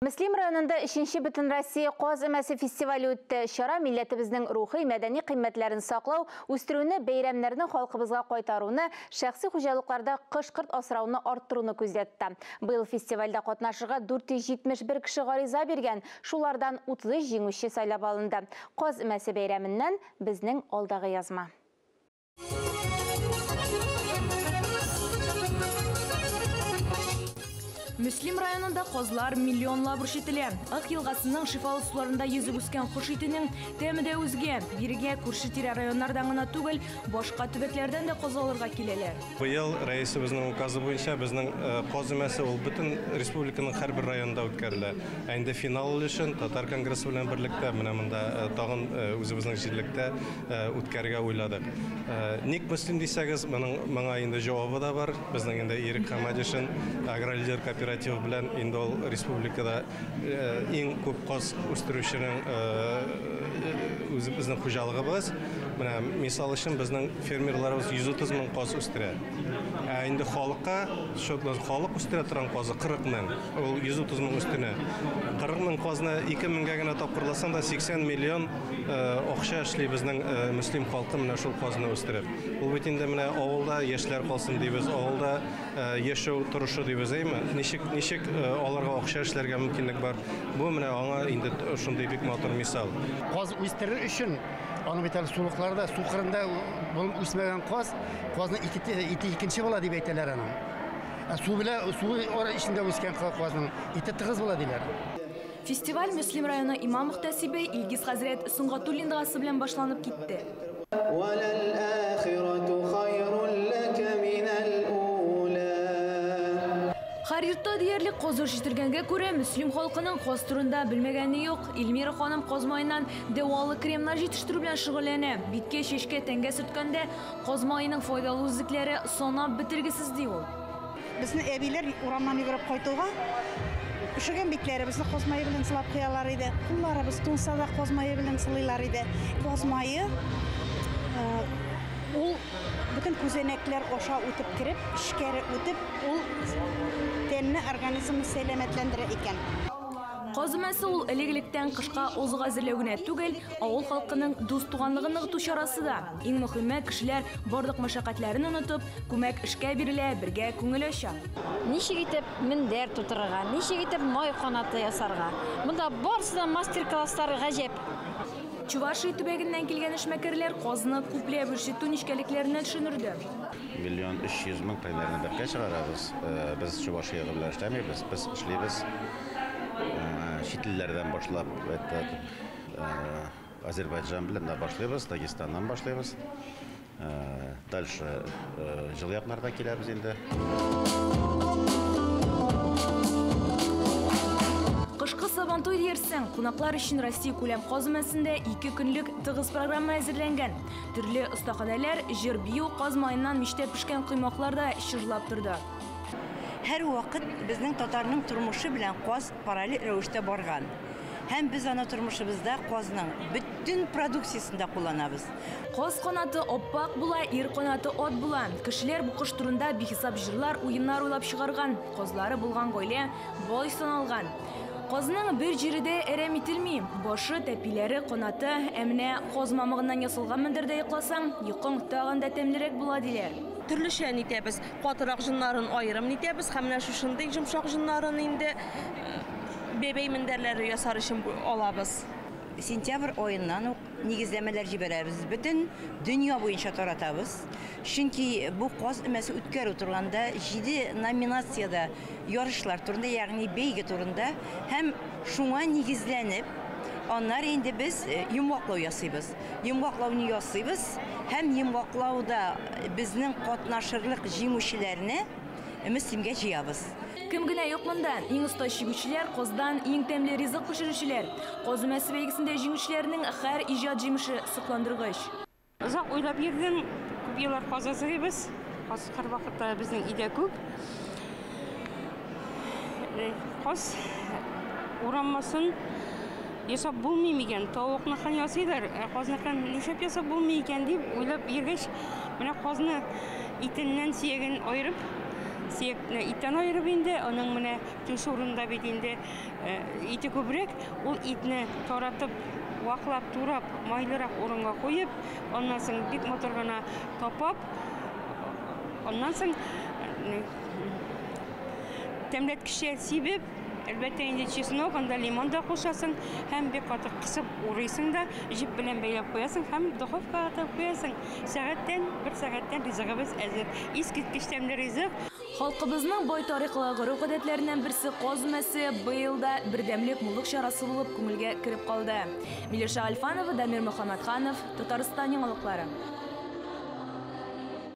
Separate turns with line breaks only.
Мөслим районында 3нче Бөтенроссия каз өмәсе фестивале үтте. Чара милләтебезнең рухи, мәдәни кыйммәтләрен саклау, үстерүне, бәйрәмнәрне халкыбызга кайтаруны, шәхси хуҗалыкларда кош-корт асрауны арттыруны күздә тота. Быел фестивальдә катнашырга 471 кеше гариза биргән, шулардан 33 җиңүче сайлап алынды. Каз өмәсе бәйрәменнән безнең алдагы язма.
Мөслим районында казлар миллионлап үрчетелә. Ык елгасының шифалы суларында йөзеп үскән кош итенең тәме дә үзгә. Бирегә күрше-тирә районнардан гына түгел, башка төбәкләрдән дә каз алырга киләләр.
Быел рәисебезнең указы буенча безнең каз өмәсе ул бөтен республиканың һәрбер районында үткәрелә. Ә инде финал өлешен Татар конгрессы белән берлектә менә монда тагын үзебезнең җирлектә үткәрергә уйладык. Ник Мөслим дисәгез, моның моңа инде җавабы да бар. Безнең инде Ирек Хамадишин Агролидер кооперативы белән инде ул республикада иң күп каз үстерүченең үзебезнең хуҗалыгыбыз. Менә мисал өчен безнең фермерларыбыз 130 мең каз үстерә. Ә инде халыкка счетлы халык үстерә торган казы 40 мең. Ул 130 мең өстенә. 40 мең казны 2 меңгә генә тапкырласаң да 80 миллион акча эшли безнең Мөслим халкы менә шул казны үстереп. Ул бит инде менә авылда яшьләр калсын дибез, авылда яшәү торышы дибез, әйме? Ничек ничек аларга акча эшләргә мөмкинлек бар? Бу менә аңа инде шундый бик матур мисал.
Каз үстерер өчен аның бит әле сулыкларда, су кырында булып үсмәгән каз, казның ите икенче була дип әйтәләр аның. Ә су белән су эчендә үскән казның ите тыгыз була диләр.
Фестиваль Мөслим районы имам мөхтәсибе Илгиз хәзрәт Сөнгатуллин догасы белән башланып китте. Һәр йортта диярлек каз үрчетелгәнгә күрә, Мөслим халкының каз турында белмәгәне юк. Эльмира ханым каз маеннан дәвалы кремнар җитештерү белән шөгыльләнә. Биткә, чәчкә, тәнгә сөрткәндә каз маеның файдалы үзлекләре санап бетергесез, ди ул.
Безне әбиләр урамнан йөгереп кайтуга өшегән битләребезне каз мае белән сылап куялар иде. Кулларыбыз туңса да каз мае белән сылыйлар иде. Каз мае ул бөтен күзәнәкләр аша үтеп кереп, эчкәре үтеп, ул тәнне, организмны сәламәтләндерә икән.
Каз өмәсе ул элек-электән кышка азык әзерләү генә түгел, авыл халкының дус-туганлыгын ныгыту чарасы да. Иң мөһиме, кешеләр барлык мәшәкатьләрен онытып, күмәк эшкә бирелә, бергә күңел ача.
Ничек итеп мендәр тутырырга, ничек итеп май канаты ясарга. Монда барысы да мастер-класслар гаҗәп.
Чувашия төбәгеннән килгән эшмәкәрләр казны күпләп үрчетү нечкәлекләренә төшенерде.
1 300 000 примерно бәбкә чыгарабыз. Без Чувашия белән эшләмибез, без эшлибез чит илләрдән башлап, Азербайджан белән дә башлыйбыз, Дагестаннан башлыйбыз. Дальше җылы якларда киләбез инде.
Кышкы Сабантуй диярсең, кунаклар өчен Россия күләм каз өмәсендә 2 көнлек тыгыз программа әзерләнгән. Төрле остаханәләр, җыр-бию, каз маеннан мичтә пешкән коймаклар да чыжлап торды.
Һәр вакыт безнең татарның тормышы белән каз параллель рәвештә барган. Һәм без аны тормышыбызда казның бөтен продукциясендә кулланабыз.
Каз канаты аппак була, ир канаты ат була. Кешеләр бу кош турында бихисап җырлар, уеннар уйлап чыгарган. Казлары булган гаилә бай саналган. Казның бер җире дә әрәм ителми. Башы, тәпиләре, канаты, ә менә каз мамыгыннан ясалган мендәрдә йокласаң, йокың тагын да тәмлерәк була диләр.
Төрлечә нитәбез, катырак җоннарын аерым нитәбез һәм менә шушындый йомшак җоннарын инде бәбәй мендәрләре ясар өчен алабыз.
Сентябрь аеннан ук нигезләмәләр җибәрәбез. Бөтен дөнья буенча таратабыз. Чөнки бу каз өмәсе үткәрү турында 7 номинацияда ярышлар турында, ягъни бәйге турында һәм шуңа нигезләнеп, аннары инде без йомгаклау ясыйбыз. Йомгаклауны ясыйбыз һәм йомгаклауда безнең катнашырлык җиңүчеләрне Мөслимгә җыябыз.
Кем генә юк монда? Иң оста чигүчеләр, каздан иң тәмле ризык пешерүчеләр. Каз өмәсе бәйгесендә җиңүчеләрнең һәр иҗат җимеше сокландыргыч.
Озак уйлап йөрдем, күп еллар каз әзерлибез. Каз һәрвакытта безнең өйдә күп. Каз урамасын ясап булмый микән? Тавыкныкын ясыйлар, ә казныкын нишләп ясап булмый икән дип уйлап йөргәч, менә казны итеннән сөяген аерып,
Сөякне иттән аерып инде, аның менә түш урынында бит инде ите күбрәк, ул итне таратып, ваклап, турап, майлырак урынга куеп, аннан соң бик матур гына тапап, аннан соң тәмләткечә сибеп, әлбәттә инде чеснок, анда лимон да кушасың һәм бик каты кысып урыйсың да, җеп белән бәйләп куясың һәм духовкага тыгып куясың. Сәгатьтән, бер сәгатьтән ризыгыбыз әзер. Искиткеч тәмле ризык.
Халкыбызның бай тарихлы гореф-гадәтләреннән берсе каз өмәсе быел да бердәмлек муллык чарасы булып күңелгә кереп калды. Миләүшә Альфанова, Дамир Мөхәммәтханов, Татарстан яңалыклары.